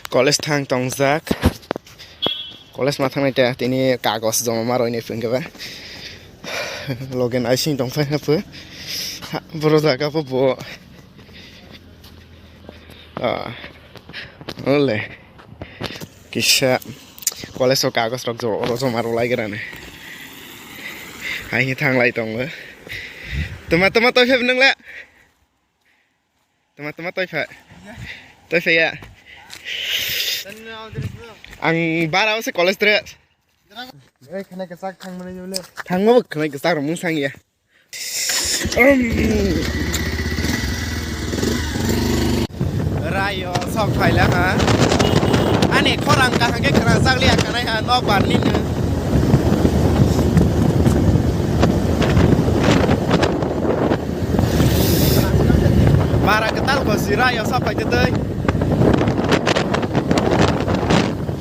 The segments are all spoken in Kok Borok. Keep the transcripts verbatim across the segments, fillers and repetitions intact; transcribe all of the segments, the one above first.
College thang tongjak. College ma thangnai ta tini kagos joma ma roinai phunke ba. Loge naising tong phai haphu. Ha, boro jaga bo bo. Ah. Ole. Kisa college o kagos rok jo-, oro joma rw lai gra ne. Hai thang lai tongo. Tuma, tuma, toi phai nang le. Tuma, tuma, toi phai. Toi phai ya. Ang bara o se college dress. Ei, khana kwchak thang mani jole. Thangma bo khana kwchak rok mung sang ya. Rayo sok phaila ha. Ani khorang kaham khe khna chakli akanai ha nok bar ni. Bara kwtal ko si rayo sok phai tei.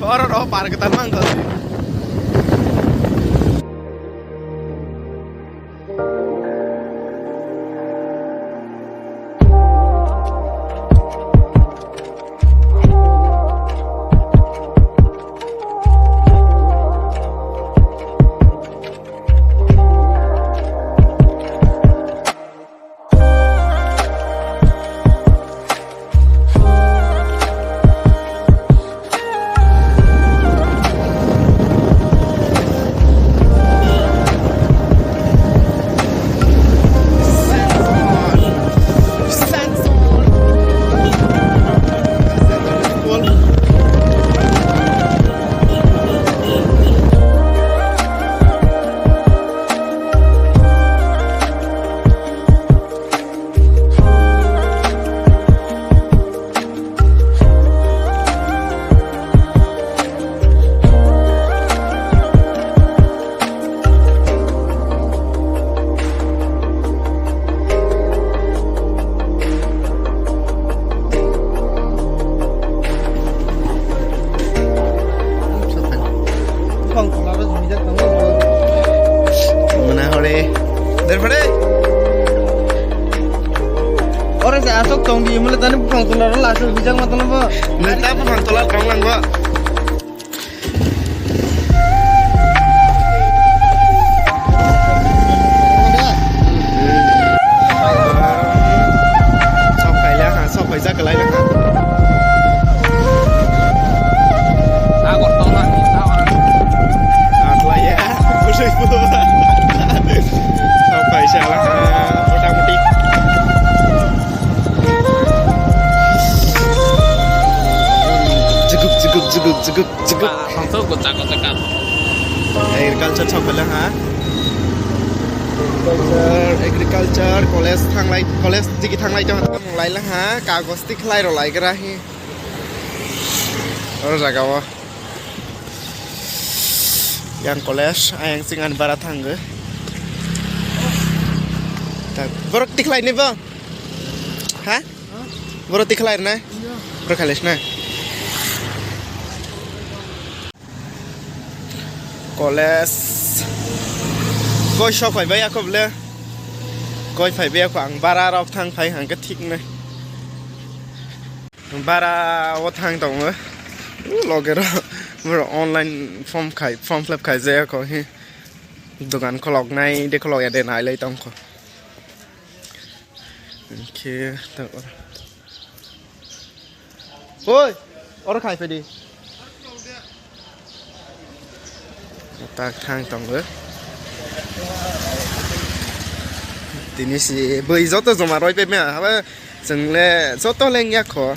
Oro ro bara kwtal mang ko si. Mona hore. Derpore. Ore se asok tong di mule tani buphang tola ro laso bijak ma tola bo. Neta buphang tola tong lang bo. Sok phaila ha, sok phaijak kwlai lang ha. Agartala ni town. Atlaya, Udaipur. Sok phaisa lang ha, mota moti. Juguk, juguk, juguk, juguk, juguk. Ba, songso gota gota ka. Agriculture sok phaila ha. Agriculture, agriculture, college thanglai, college tigi thanglai tong lai lang ha, kagos tikhlai rw lai gra hi. Oro jaga o. Yang college, ayang sing ani bara thango. Tak, borok tikhlai ni bo? Ha? Borok tikhlai na? Borok khalis na? College. Koi sok phai bai ako bole. Koi phai bai ako ang bara rok thang phai hangke thik na. Bara o thang tongo. U loge ro. Boro online form khai, form fill up khai jaya ko hi. Dogan kholok nai de kholok ya de nai lai tong kho. Hingke ta oro. Oi, oro khai phai di. Tak thang tongo. Tini si bui joto joma roi pe me haba chwng le joto leng ya kho.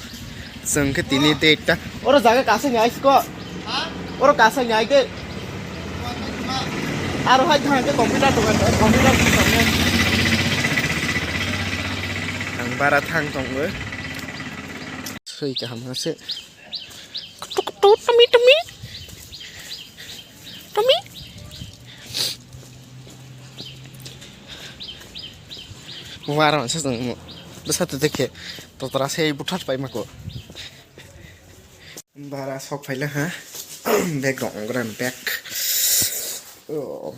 Chwng khe tini date ta. Oro jaga kasing ai ko. Oro kasing ai de. Aro hai thang khe computer dogan, computer dogan. Ang bara thang tongo. Sui kaham se. Kutuk kutuk, tumi tumi. Tumi. Wara se jeng mo. Besa te dekhe. Totra se buthar pai mako. Bara sok phaila ha. Bag rok ongran bag. Oh.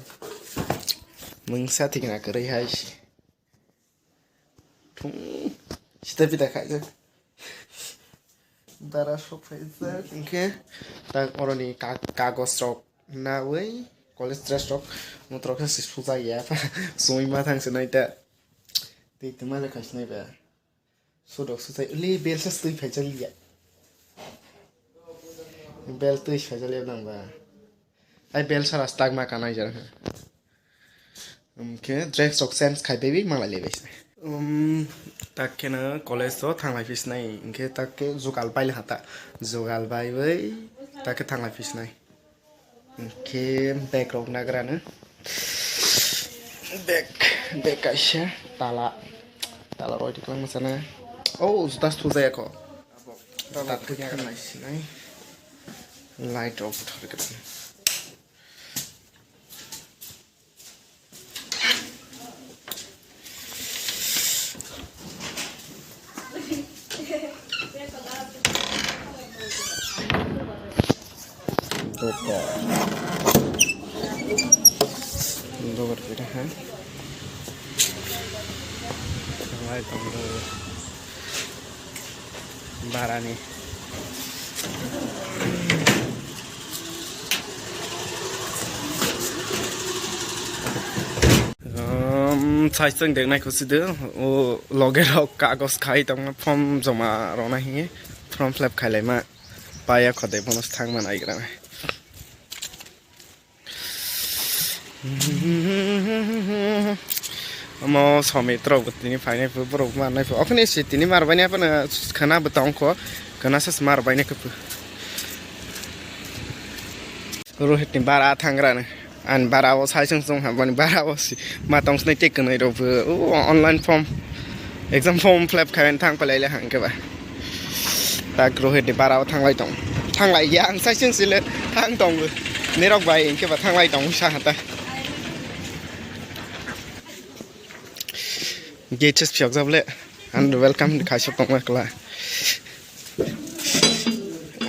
Mungsa thikna kwrwi hai. Thung. Sita pita khaijak. Tara sok phaijak. Hwnkhe tak oroni ka-, kagoj rok nawi college dress rok mutrok khe sujak ya. Sumui ma thang se nai ta. Tei tuma le khai se nai ba. Sudok sujai le bel sa twi phaijak ya. Bel twi phaijak le nang ba. Ai bel sara stag ma kanai jar. Hwnkhe dress rok change khai bai bai manglai lai bai se. Um, tak khe no college o thanglai phi sinai, hwnkhe tak khe jugal pai le ha ta. Jugal bai bai tak khe thanglai phi sinai. Hwnkhe bag rok nagra no. Bag, bag kaisa tala. Tala roi tiklang sana. Oh, juta sujaya ko. Tala thanglai sinai. Light rok buthar khe. Doka. Doka kita ha. Lai tong do. Barani. Um, sai chwng dengnai khusi de. O loge rok kagos khai tongma form joma rona hi. Form fill up khai laima. Paya khodai bono thang man aigra. Omo somit rok bo tini phainai phu borok manai phu okhini si tini mar bainai phano khana bo tong kho khana sas mar bainai kho phu. Rohit ni bara thangra ni an bara o sai sung sung ha bani bara o si ma tong snai te kwnai rok phu o online form. Exam form fill up khai thang palai le hang khe ba. Tak Rohit ni bara o thanglai tong. Thanglai ya ang sai sung sile thang tong. Nirok bai hing khe ba thanglai tong sa hata. Gate ses phiok jable. And welcome khai sok tong kla.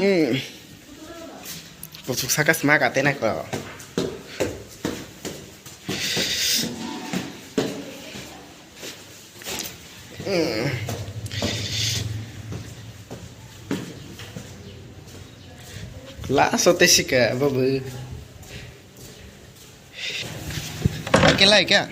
Hmm. Putuk saka sma ka tena ko. Laso te sika babu. Pakai lai ka?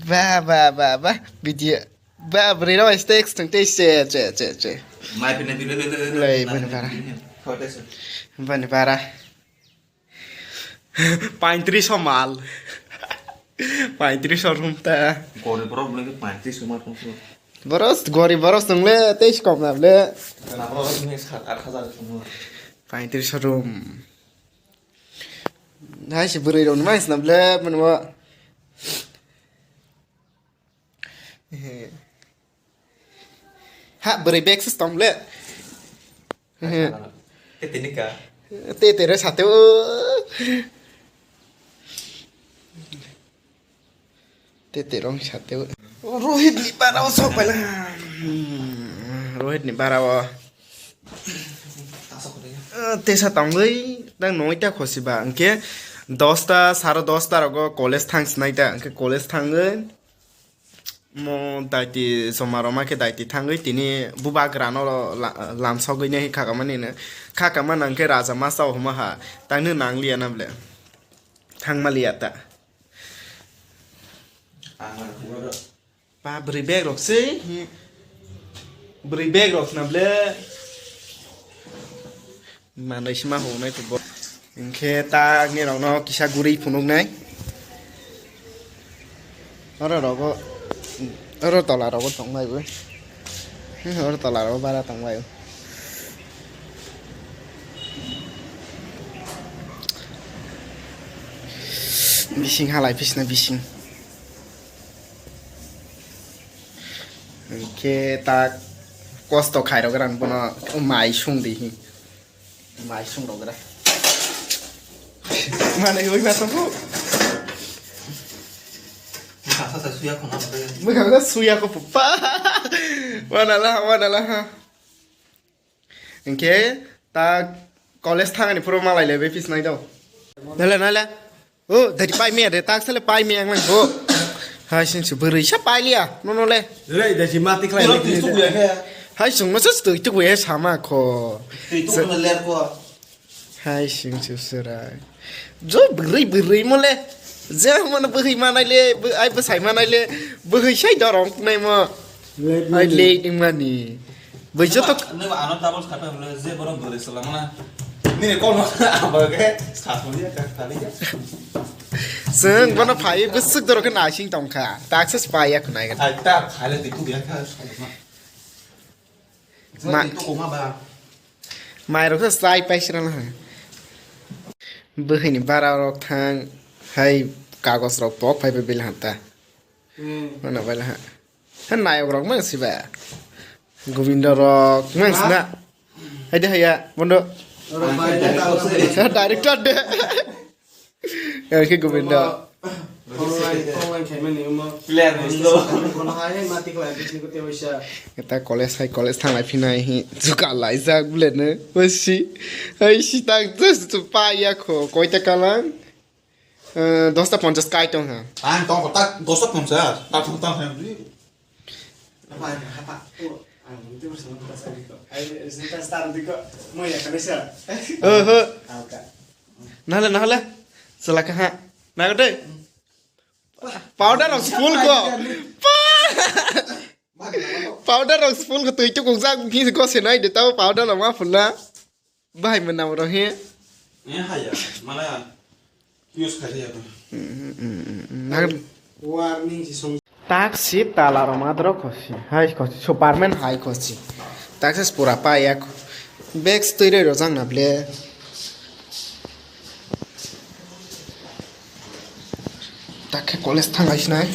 Ba ba ba ba video. Ba beri rawa stek stek te se che che che. Mai pina pina pina. Lai bani bara. Bani bara. Paintris mal. Paintris rum ta. Gori borok bole paintris mal kong. Boros gori boros nungle teis kom na ble. Na borok ni sat at hajar kong. Paintris rum. Hai si bwrwi rok ni mai snam ble mano. Ha bwrwi bag se tong le. Te tini ka. Te te re sate o. Te te rong sate o. Rohit ni bara o sok pala. Hmm, Rohit ni bara o. Eh, tesa tongwi tang noi ta khosi ba hwnkhe dosta saro dosta rogo college thang sinai ta hwnkhe college thangwi mo daiti joma roma khe daiti thangwi tini bubagra no la-, lamsogwi nai khakamani no khakamani hwnkhe raja masa huma ha tangno nangliya na ble thangmaliya ta. Ba bwrwi bag rok se. Bwrwi bag rok sna ble. Manai sima hwnai to bo. Hwnkhe ta ni rok no kisa guri phunuk nai. Oro rogo, oro tola rogo tong bai bo. Oro tola rogo bara tong bai. Bising halai phisna bising. Hwnkhe ta kosto khairok rang bono mai sung di hi. Mai sung rok ra. Mane oi ma tong. Masa sa suya khona. Mega mega suya ko papa. Wana la, wana la ha. Hwnkhe ta college thangani phuru malai le bai phisnai do. Nale nale. O dadi pai me de tak sale pai me ang lang bo. Hai sin su bwrwi sa pai liya. No no le. Re dadi mati khlai. Pura pistu kuya khe. Hai chwngno se twi tuku ya sama kho. Twi tuku na ler kho. Hai sing su serai. Jo bwrwi bwrwi mo le. Je mo no bwrwi manai le, bw-, ai bwsai manai le, bwrwi sai dorong nai mo. Late Ai money. Late wngmani. Bwrwi joto Neba ano double khata bole je borom dole sala mana. Nini kol ma aba ke sa thoni ya ka thali ya. Chwng bono phai bwswk dorok khe naising tongkha. Taksas pa ya khwnai. Ai ta khale diku ya ka. Ma- Mai rok sa chai pai sira na. Bwhwini bara rok thang hai kagos rok pok phai bai bil hanta. Hmm. Mana bai ha. Han nayok rok mang siba. Govinda rok mang sina. Hai de haya bondo. Oro bai de ta se. Director de. Oke, Govinda. Online, online khaimani omo. Player Rondo. Kono hai hai mati khlai bisni kote waisa. Eta college hai college thanglai phinai hi juka laijak bule ne. Wasi. Hai si tak just tu pa ya kho. Koita kalang? Eh, dosta ponchas kai tong ha. Ang tong ko tak dosta ponchas. Tak tong tang hai. Apa, apa? Oh, ang itu bersama kita saya diko. Ai, sini tas tar diko. Mau ya kan bisa? Oho. Alka. Nahale, nahale. Selaka ha. Nagade. Powder rok full ko. Pa. Powder rok full ko tui chukuk jak ki ko senai de tau powder rok ma phunna. Bahai mwnam rok he. Eh, haya. Mana use khai ya. Nang Warning si song. Tak si tala roma dro khosi. Hai khosi. Superman hai khosi. Tak si pura pa yak. Bag stui roi rojang na ble. Tak khe college thang ai sinai.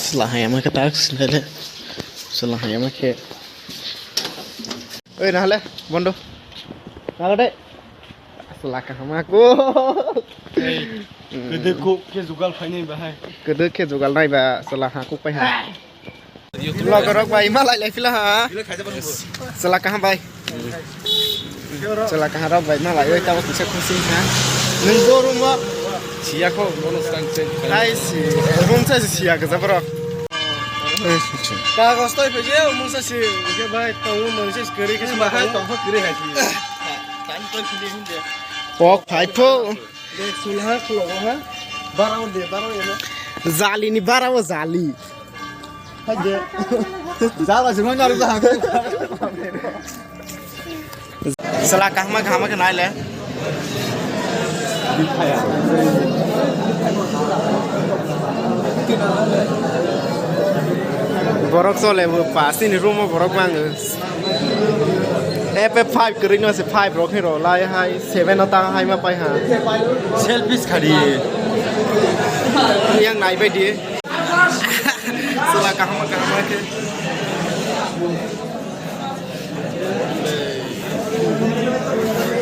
Sla hai ama khe tak sinai le. Sla hai ama khe. Oi, nahale, bondo. Nahale de. Sla kahama ko. Kede ko ke jugal phainai bahai. Kede ke jugal nai ba sla ha kuk pai ha. Vlog rok bai ma lai lai phila ha. Sla kaham bai. Sla kaham rok bai ma lai oi tabo kisa khusi ha. Nung bo room bo. Siya ko mono sang chen. Hai si. Room sa si siya ke jabro. Kagos toi phege mungsa si. Ke bai tong mungsa si kere ke bahai tong kere hai si. Tan toi phinde phinde. Pok phai pho. Dek sulha khulok ha. Barao de, barao ya na. Jali ni barao jali. Hai de. Jala jumai naru da. Sala kahma kahma ke nai le. Borok chole bo pa sini room o borok mango. F F five kwrwi no se five rok hero lai hai seven o ta hai ma pai ha. Selfish khadi. Yang nai bai di. Sala kahma kahma ke.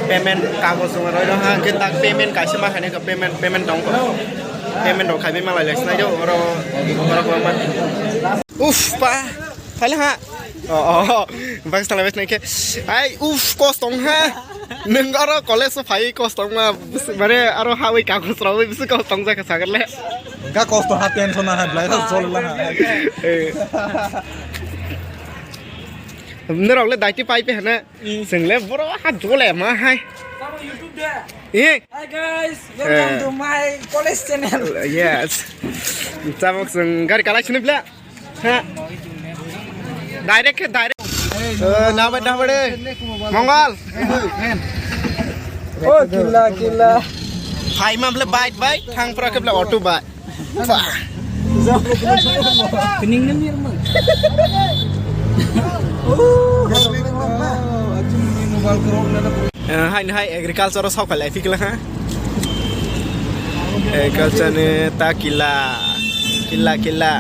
Payment kagos rok roi rok ha ke tak payment kaisa ma khani ko payment payment dong ko. Payment rok khai ma lai lai snai do oro oro ko ma. Uf pa. Phale ha. Oh, oh, oh. Bak sala bes nai khe. Ai, uf, kos tong ha. Nung aro college o phai kos tong ma, mane aro ha wi kagos rok wi bisi kos tong ja kha sagar le. Ga kos to ha tension na ha, blai ro chol la ha. Eh. Norok le daiti pai pe hana. Sing le boro ha jole ma hai. Tamo YouTube de. Eh. Hi guys, welcome Eh. to my college channel. Yes. Tabok sing gari kalai sini bla. Ha. Direct khe direct. Eh, na bai, na bai de. Mongol. Oh, killa, killa. Phai ma bole bike, bike. Thang pura khe bole auto, bike. Pha. Kening nang ni remang. Eh, hai, hai, agriculture o sok lai phikla ha. Agriculture ni ta killa, killa, killa.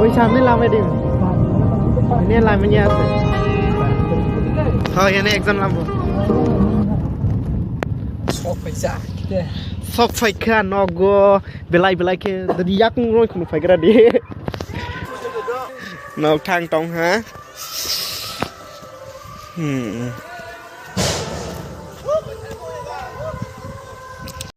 Oi, samne lamai di. Ini lamanya apa? Oh, ini exam lampu. Sok paisa. Sok paikha nogo belai belai khe. Jadi yak ngroi khunu paigra di. Nok thang tong ha. Hmm.